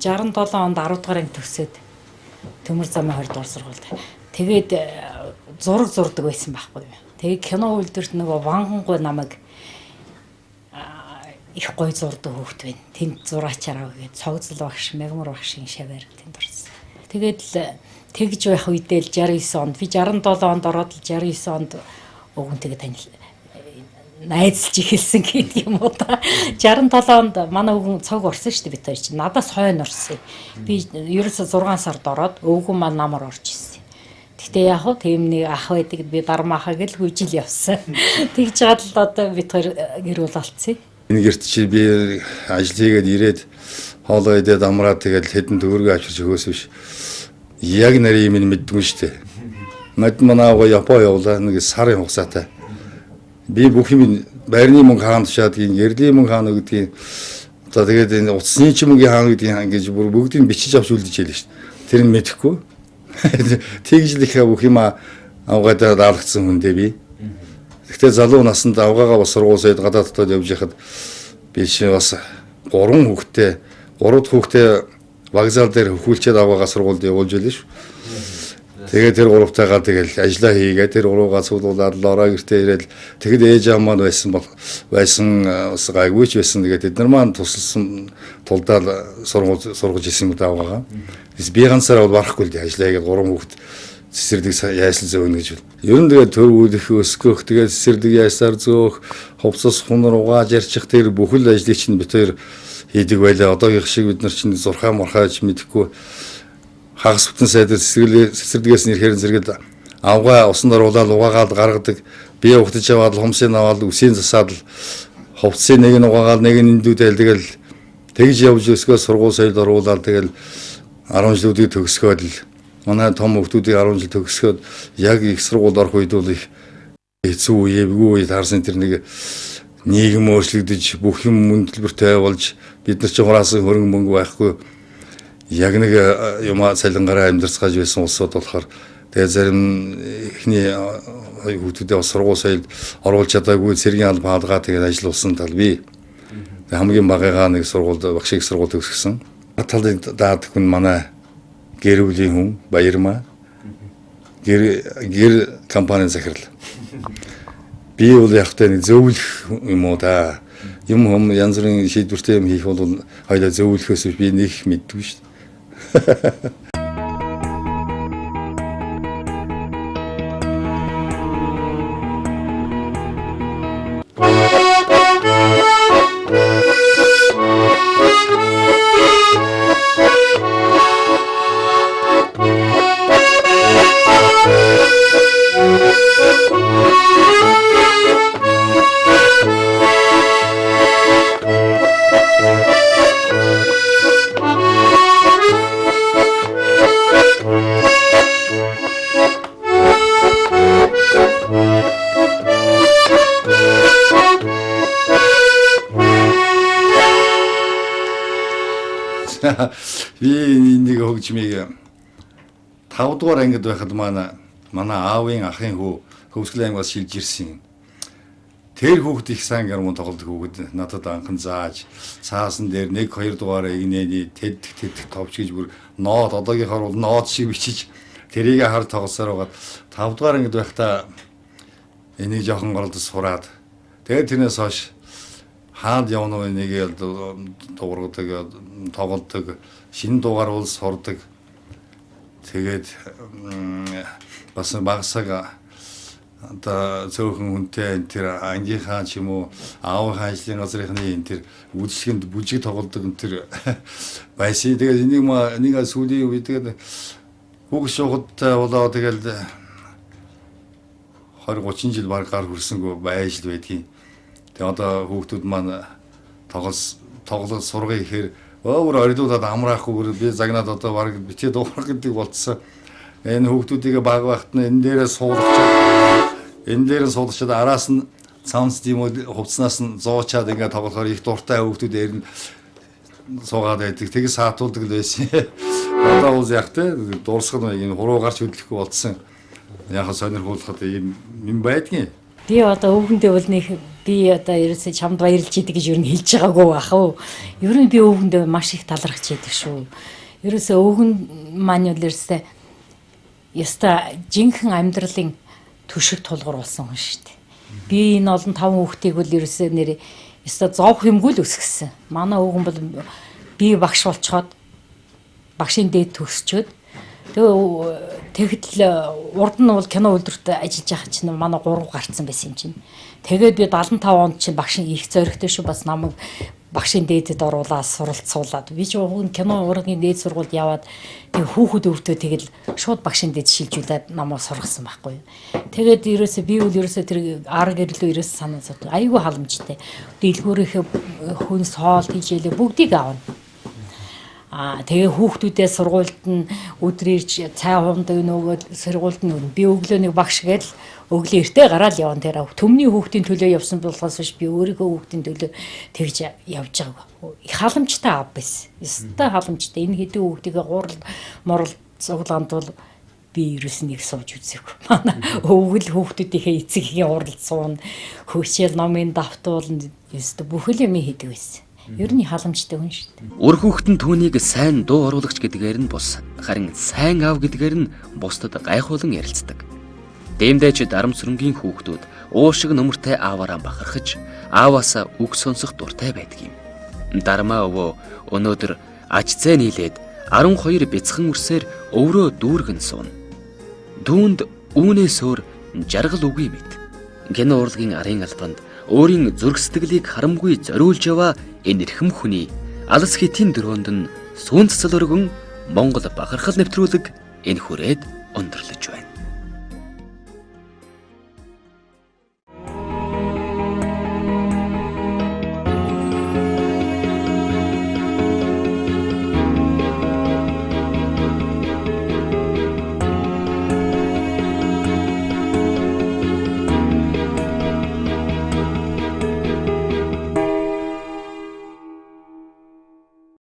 67 онд 10 дугаар анги төгсөөд Төмөр замын 20 дугаар сургуульд. Тэгээд зураг зурдаг байсан байхгүй юу. Тэгээд кино үйлдвэрт нөгөө вангангуй намайг их гоё зурдаг хүүхэд байна. Тэнд зураачаараа гээд цогцол багш, мягмар багшийн шаваар тэнд орсон. Тэгээд л тэгж байх үедээ л 69 онд би 67 онд ороод л 69 онд өвгөнтэйгээ танил найзалж эхэлсэн гэдэг юм уу та. 67 онд манай өвгөн цог орсон шүү дээ бид хоёр чинь. Надаас хойно орсон. Би ерөөсө 6 сард ороод өвгөн маань намар орж ирсэн. Гэхдээ яг хөө тийм нэг ах байдаг би дармаахаа гэл гүйжил явсан. Тэгж жаад л одоо бид хоёр гэр бүл болцсон. Энэ гэрт чи би ажил хийгээд ирээд хоолоо идээд амраад тэгэл хэдэн төгрөгөө авчирч өгөөс биш. Яг нарийн юм мэддгүй шүү дээ. Мад манай авгаа Япон явлаа нэг сарын хугацаатай. Би бүх юм байрны мөнгө хаан тушаадгийг, гэрлийн мөнгө хаана гэдгийг за тэгээд энэ утасны ч мөнгөний хаана гэдгийг ингэж бүр бүгдийг бичиж авч үлдэж хэлээ шүү дээ. Тэр нь мэдэхгүй. Тэгж л их бүх юм авгаад даалгдсан хүн дээ би. Гэхдээ залуу наснд авгаагаа бас сургууль соёд гадаад дотоод явж байхад би чинь бас 3 хүүхэдтэй, 3 дахь хүүхдээ вокзал дээр хөхүүлчихэд авгаагаа сургуульд явуулж байлаа шүү. Тэгээд тэр гуравтайгаа тэгэл ажиллаа хийгээ тэр гурвгаа цуглуулад лороо гэртээ ирээд тэгэд ээж аав маань байсан бол байсан бас гайгүй ч байсан. Тэгээд тэд нар маань тусалсан тулдаа сургууль сургаж исэн юм даа байгаа. Би ганцаараа бол барахгүй л дээ ажиллаа хийгээд 3 хүүхэд цэцэрлэг яйсал зөөнө гэж. Ер нь тэгээд төр үлэх өсгөх тэгээд цэцэрлэг яйсаар зөөх хувцас хунар угааж ярьчих тэр бүхэл ажлыг чинь бид хоёр хийдэг байлаа. Одоогийнх шиг бид нар чинь зурхаа мурхааж мэдэхгүй хагас бүтэн сайдэр цэцэрлэгээс нь ирэхээр зэрэгэл авгаа усан оруулаад угаагаад гаргадаг. Би ухтаж аваад хумсын аваад үсийн засаад хувцсын нэг нь угаагаад нэг нь эндүүдэл тэгэл тэгж явж өсгөө сургууль соёлд оруулаад тэгэл 10 жилүүдийг төгсгөөд л манай том хүүхдүүдийг 10 жил төгсгөөд яг их сургуульд орох үед бол их хэцүү үе, эвгүй үе таарсан. Тэр нэг нийгэм өөрчлөгдөж бүх юм мөн төлбөртэй болж бид нар чи хураасан хөрөнгө мөнгө байхгүй яг нэг юмаа цалингаараа амьдарцгааж байсан улсууд болохоор тэгээ зарим эхний хүүхдүүдээ бас сургууль соёлд оруулж чадаагүй цэргийн алба хаалгаа тэгээд ажиллуулсан тал би. Хамгийн багыгаа нэг сургуульд багшийг сургууль төгсгсөн. Талын даад хүн манай гэр бүлийн хүн Баярмаа гэр компанийн захирал. Би бол яг та нэг зөвлөх юм уу да. Юм хүм янз бүрийн шийдвэртэй юм хийх бол хоёлаа зөвлөхөөс би нэг мэддгүй шүү дээ. Би нэг хөгжмийг 5 дугаар ангид байхад манай аавын ахын хүү Хөвсгөл аймгаас шилж ирсэн. Тэр хүүхэд их сайн гармон тоглодог хүүхэд надад анхан зааж цаасан дээр 1 2 дугаар игнэний тэдг тэдг товч гэж бүр нот одоогийнхоор бол нот шиг бичиж тэрийг хар тоглосоор байгаад 5 дугаар ангид байхдаа энийг жоохон голдос сураад тэгээд тэрнээс хойш хаанд явна вэ нэг дуургадаг тоглодог шинэ дугаар бол сурдаг. Тэгээд бас багсаг одоо цөөхөн хүнтэй энэ тэр ангийнхаа ч юм уу аавынхаа ажлын газрынхны энэ тэр үйлчлэгэнд бүжиг тоглодог энэ тэр байсан. Тэгээд энийг нэг сүүлийн үед тэгээд хүүхд шуухадтай болоо тэгэл 20 30 жил баг гар хүрсэнгүй байж л байдгийн. Тэгээ одоо хүүхдүүд маань тоглол сургая гэхээр өөр орилуулад амраахгүй бүр би загнаад одоо баг битгий дуурах гэдэг болцсон. Энэ хүүхдүүдийг баг багт нь энэ дээрээ суулгачаад араас нь цамц тийм үү хувцснаас нь зуучаад ингээд тоглохоор их дуртай хүүхдүүд дээр нь суугаад байдаг. Тэгээ саатуулдаг л байсан. Одоо уус яг те дуурсах нь энэ хуруу гарч хөдлөхгүй болцсон. Яг сонирхуулахад ийм юм байдгийн. Би одоо өвгөндөө бол нэг би одоо ерөөсөө чамд баярлж идэг гэж ер нь хэлж байгаагүй бах уу. Ер нь би өвгөндөө маш их талархаж идэг шүү. Ерөөсөө өвгөн маань бол ерөөсөө ёстой жинхэнэ амьдралын түшиг тулгуур болсон хүн шүү дээ. Би энэ олон таван хүүхдийг бол ерөөсөө нэр ёстой зовх юмгүй л өсгсөн. Манай өвгөн бол би багш болцоход багшийн дээд төгсчөөд тэгээ тэгэхэд л урд нь бол кино үйлдвэрт ажиллаж байгаа чинь манай 3 гарцсан байсан юм чинь. Тэгээд би 75 онд чинь багшийн их зоригтой шүү, бас намайг багшийн дээдэд оруулаад суралцуулаад би ч уг кино урлагийн дээд сургуульд яваад тэг хүүхэд өвдөө тэгэл шууд багшийн дээд шилжүүлээд намайг сургасан байхгүй юу. Тэгээд ерөөсөө би үл ерөөсөө тэр ар гэрлөө ерөөсөө санаа зовд айгүй халамжтай. Дэлгүүрийнхээ хүнс хоол тийжээлээ бүгдийг аавна. Аа тэгээ хүүхдүүдээ сургуульд нь өдөр ирж цай хуундаг нөгөөд сургуульд нь би өглөө нэг багш гээл өглөө эртээ гараал явна тэр төмний хүүхдийн төлөө явсан болохоос биш би өөрийнхөө хүүхдийн төлөө тэгж явж байгааг. Их халамжтай аав байсан. Ёстой халамжтай. Энэ хэдэн хүүхдийгээ гурал морол цуглаанд бол би ерөөс нэг сууж үзээгүй. Манай өвгөл хүүхдүүдийнхээ эцэг эхийн хурал суун хөвчээл номын давтуулна ёстой бүхэл юм хийдэг байсан. Ер нь халамжтай хүн шүү дээ. Үр хүүхэд нь түүнийг сайн дуу оруулагч гэдгээр нь бус, харин сайн аав гэдгээр нь бусдад гайхуулан ярилцдаг. Дэмдэж дарамсрөнгийн хүүхдүүд уу шиг нөмөртэй ааваараа бахархаж, ааваасаа үг сонсох дуртай байдаг юм. Дармаа өвөө өнөөдөр аж зээ нийлээд 12 бяцхан үрсээр өврөө дүүргэн сууна. Түүнд үүнээс өөр жаргал үгүй мэт. Кино урлагийн арын албанд өөрийн зүрх сэтгэлийг харамгүй зориулж яваа энэ эрхэм хүний алс хэтийн дөрөөнд нь сүүн цэцэл өргөн Монгол бахархал нэвтрүүлэг энэ хүрээд өндөрлөж байна.